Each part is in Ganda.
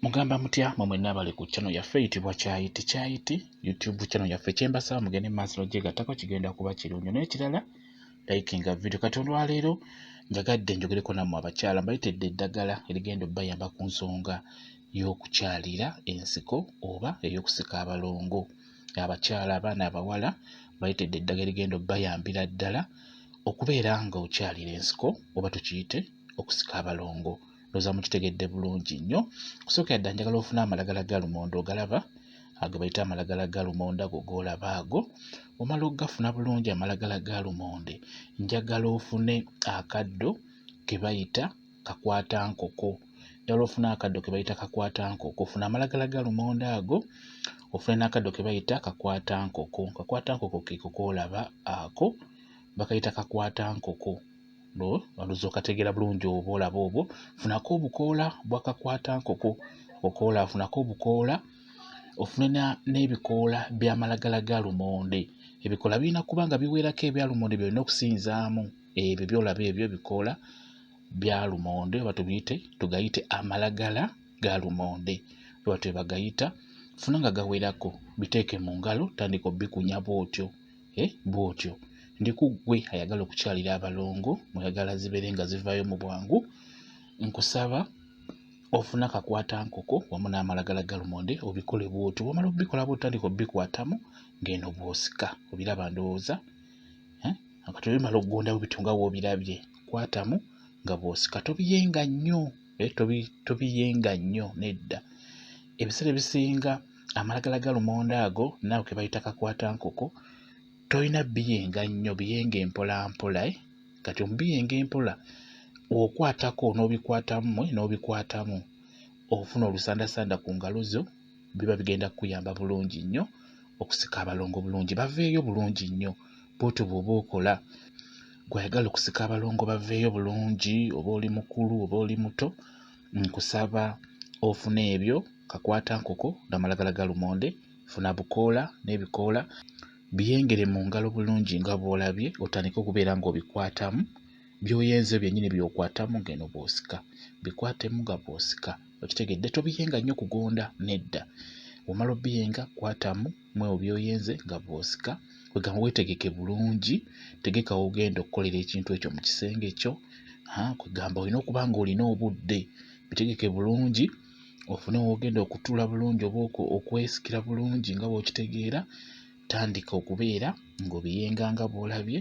Mugamba mutya mwe mwenna abali ku channel yaffe eyitibwa Kyayiti Kyayiti YouTube channel yaffe? Kyembasaba mugende mu maaso n'ogyegattako, kigenda kuba kirungi. N'ekirala, likinga video. Kati olwaleero njagadde njogereko nammwe abakyala, mbayitedde eddagala erigenda obbayamba ku nsonga y'okukyalira ensiko oba ey'okusika abalongo. Abakyala, abaana abawala, mbayitedde eddagala erigenda obbayambira ddala okubeera nga okyalira ensiko oba tukiyite okusika abalongo. Ndowooza mukitegedde bulungi nnyo. Kusookera ddala njagala ofune amalagala ga lumonde, ogalaba ago bayita amalagala ga lumonde, ago g'olaba ago. Omala okugafuna bulungi amalagala ga lumonde, njagala ofune akaddo ke bayita kakwatankoko. Njagala ofune akaddo ke bayita kakwatankoko. Ofune amalagala ga lumonde ago, ofune n'akaddo ke bayita kakwatankoko. Kakwatankoko keeko k'olaba ako, bakayita kakwatankoko. Olowooza okategeera bulungi oba olaba obwo. Funako obukoola bwa kakwatankoko, obukoola, funako obukoola, ofune n'ebikoola by'amalagala ga lumonde. Ebikoola birina kuba nga biwerako ebya lumonde by'olina okusinzaamu. Ebyo by'olaba ebyo ebikoola bya lumonde oba tubiyite tugayite amalagala ga lumonde oba twe bagayita. Funa nga gawerako, biteeke mu ngalo, tandika obikunya bw'otyo, bw'otyo. Ndi ku ggwe ayagala okukyalira abalongo, mweyagala zibeere nga zivaayo mu bwangu, nkusaba ofune akakwatankoko wamu n'amalagala ga lumonde, obikole bw'otyo. Bw'omala obikola bw'otyo, tandika obikwatamu ng'eno bw'osika. Obiraba ndowooza, eh? Kati bimala okugonda bwe bityo nga w'obirabye, kwatamu nga bw'osika, tobiyenga nnyo, eh, tobiyenga nnyo nedda. Ebiseera ebisinga amalagala ga lumonde ago naawe ke bayita kakwatankoko tolina biyenga nnyo, biyenge mpola mpola, eh? Kati omubiyenga empola, okwatako n'obikwatamu, n'obikwatamu ofuna olusandasanda ku ngalo zo, biba bigenda kukuyamba bulungi nnyo okusika abalongo bulungi, baveeyo bulungi nnyo. Bw'otyo bw'oba okola, gw'ayagala okusika abalongo baveeyo bulungi, oba oli mukulu oba oli muto, nkusaba ofune ebyo kakwatankoko n'amalagala ga lumonde. Funa bukoola n'ebikoola, biyengere mu ngalo bulungi nga bw'olabye, otandike okubeera ng'obikwatamu. By'oyenze byennyini by'okwatamu ng'eno bw'osika, bikwatemu nga bw'osika. Okitegedde? Tobiyenga nnyo kugonda, nedda. Bw'omala obiyenga, kwatamu mwewo by'oyenze nga bw'osika. Kwegamba weetegeke bulungi, tegeka w'ogenda okukolera ekintu ekyo mu kisenge kyo. Kwegamba olina okuba ng'olina obudde, bitegeke bulungi, ofune w'ogenda okutuula bulungi oba okwesikira bulungi nga bw'okitegeera. Tandika okubeera ng'obiyenga nga bw'olabye,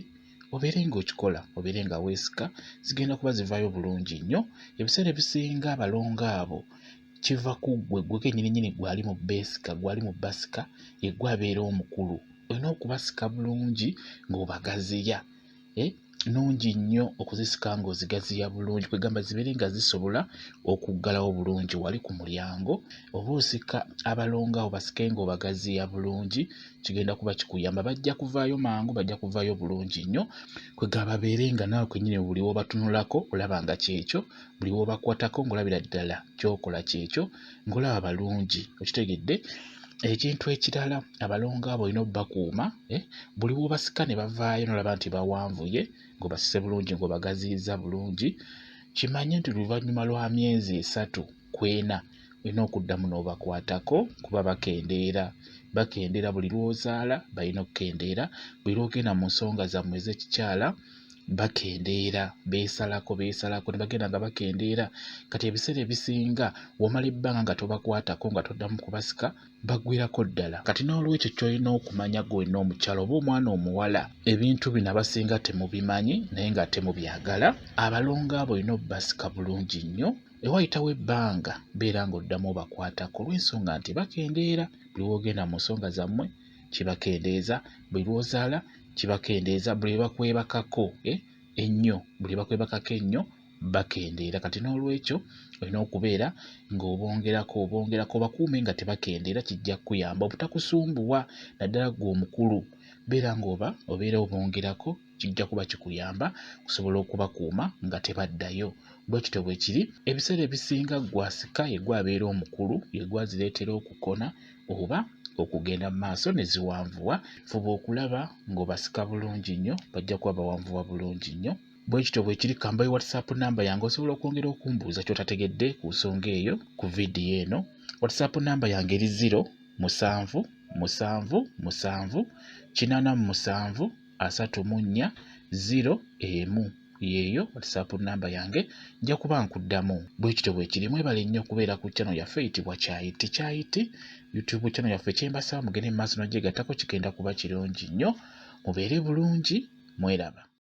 obeere ng'okikola, obeere nga weesika, zigenda kuba zivaayo bulungi nnyo. Ebiseera ebisinga abalongo abo kiva ku ggwe, ggwe kennyini ggwe ali mu beesika, ggwe ali mu basika, ye ggwe abeera omukulu. Olina okubasika bulungi ng'obagaziya. Eh, nnungi nnyo okuzisika ng'ozigaziya bulungi, kwegamba zibeere nga zisobola okuggalawo bulungi wali ku mulyango. Oba osika abalongo abo, basike ng'obagaziya bulungi, kigenda kuba kikuyamba, bajja kuvaayo mangu, bajja kuvaayo bulungi nnyo. Kwegamba babeere nga naawe kennyini buli w'obatunulako olaba nga kyekyo, buli w'obakwatako ng'olabira ddala ky'okola kyekyo, ng'olaba balungi. Okitegedde? Ekintu ekirala, abalongo abo olina obbakuuma, eh? Buli w'obasika ne bavaayo n'olaba nti bawanvuye, ng'obasise bulungi, ng'obagaziyizza bulungi, kimanye nti oluvannyuma lwa myezi 3 ku 4 olina okuddamu n'obakwatako, kuba bakendeera, bakendeera buli lw'ozaala balina okukendeera, buli lw'ogenda mu nsonga zammwe ez'ekikyala bakendeera, beesalako beesalako ne bagenda nga bakendeera. Kati ebiseera ebisinga w'omala ebbanga nga tobakwatako, nga toddamu kubasika, baggweerako ddala. Kati n'olwekyo ky'olina okumanya ggwe wenna omukyala oba omwana omuwala, ebintu bino abasinga temubimanyi naye nga temubyagala. Abalongo abo olina obbasika bulungi nnyo. Ewayitawo ebbanga beera ng'oddamu obakwatako olw'ensonga nti bakendeera. Buli lw'ogenda mu nsonga zammwe kibakendeeza, buli lw'ozaala kibakendeeza, buli lwe bakwebakako ennyo, buli lwe bakwebakako ennyo bakendeera. Kati n'olwekyo olina okubeera ng'obongerako, obongerako, obakuume nga tebakendeera, kijja kukuyamba obutakusumbuwa, naddala ggwe omukulu. Beera ng'oba obeera obongerako, kijja kuba kikuyamba okusobola okubakuuma nga tebaddayo. Bwe kityo bwe kiri. Ebiseera ebisinga ggwe asika ye ggwe abeera omukulu, ye ggwe azireetera okukona oba okugenda mu maaso ne ziwanvuwa. Fuba okulaba ng'obasika bulungi nnyo, bajja kuba bawanvuwa bulungi nnyo. Bwe kityo bwe kiri. Kambawe WhatsApp namba yange, osobola okwongera okumbuuza ky'otategedde ku nsonga eyo ku vidiyo eno. WhatsApp namba yange eri 0 7 7 7 87 34 0 1. Yeeyo WhatsApp namba yange, nja kuba nkuddamu. Bwe kityo bwe kiri. Mwebale nnyo okubeera ku channel yaffe eyitibwa Kyayiti Kyayiti YouTube channel yaffe. Kyembasaba mugende mu maaso n'ogyegattako, kigenda kuba kirungi nnyo. Mubeere bulungi, mweraba.